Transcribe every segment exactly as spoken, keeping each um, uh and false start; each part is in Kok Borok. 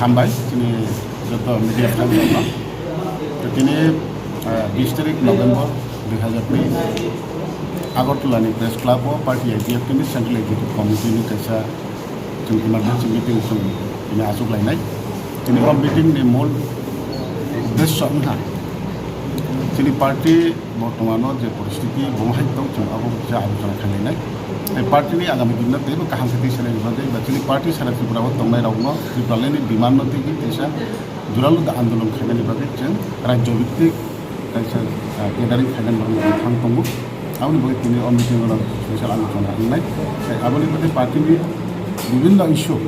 Hambai, chini joto media friends rokno. To tini, ah, bis tarik November dui hazar teis, Agartala ni press club o party I P F T ni Central Executive Committee ni kaisa chwng emergency meeting chwng tini achuk lainai. Tini o meeting ni mul uddesho wngkha chini party Bortomano je poristiti bo hai tong chwng abo kisa alochona khlainai. Tai party ni agami dinno teibo kaham khe twi sanani bagwi ba chini party sara Tripura o tongnai rokno Tripura ni demand no twi twi tisa juralu da andolon khlainani bagwi chwng rajyo bhittik kaisa, ah, gathering khlainani bagwi thang tongo. Aboni bagwi tini o meeting o special alochona wngnai. Tai aboni bagwi party ni bibhinno issue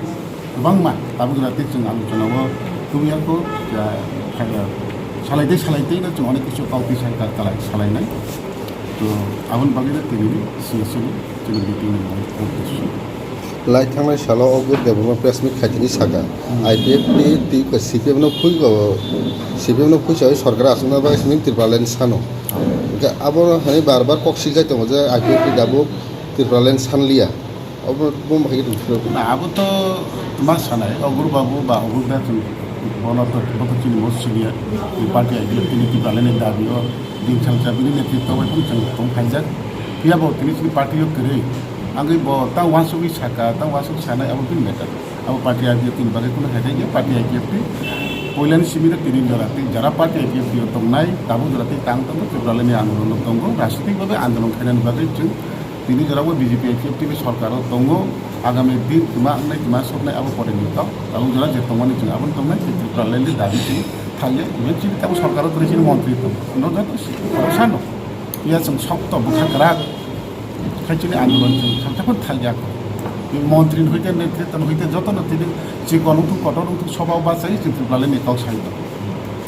kwbangma tabuk jora tei chwng alochonao tubuyakho, ja, kha-, salaitei salaiteino chwng onek kisu kautwi sai ka-, kalai-, salainai. To, aboni bagwino tini C S O ni chini meeting ni mung uddesho. Lai thangnai salo Agur Debbarma press meet khaitini saka, Hmm. I P F T tei C P M no phui go, C P M no phui sawi sorkar aswkna bagwi simi Tripura land sano. Hwnkhe abo hai bar bar kok siljak tongo je I P F T dabuk Tripura land sanliya. Obo bo hai tong phuru. Na, abo to ma sanai, Agur Babu ba Agur da chwng bono to, bo to chini most senior, ni party I P F T ni Tripura land ni dabi o, din salsa bini netritwo bai phano chwng tong phaijak. Phiya bo tini chini party o kwrwi. Angwi bo ta uansugwi saka, ta uansugwi sanai abo bini matter. Abo party I P F T ni bagwi kuno hai thai ya, party I P F T. Poilani simi no tini jora tei jara party I P F T o tongnai, tabuk jora tei tang tongo, Tripura land ni andolon o tongo, rajnitik bhabe andolon khainani bagwi chwng Tini jorao B J P I P F T ni sorkar o tongo, agami din twma wngnai, twma soknai abo pore ni tok. Tabuk jora je tongmani chwng aboni tongnai, tei Tripura land ni dabi chini thalya, even chini tabuk sorkar o tini chini montri tongo. No joto si, khoroksa no. Iya chwng sokto bwkha kwrak khai chini andolon chwng thangsa phano thalya kho. Montri ni hoite, netrito ni hoite joto no tini chikon wngthung, kotor wngthung, soba o bachai chwng Tripura land ni kok sai tongo.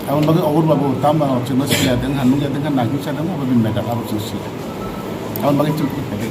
Aboni bagwi Agur Babu tamo chwngno siya deng ha, nukya deng ha, nagwi sa deng ha, abo bini matter, abo chwng siya. Aboni bagwi chwng khe khe.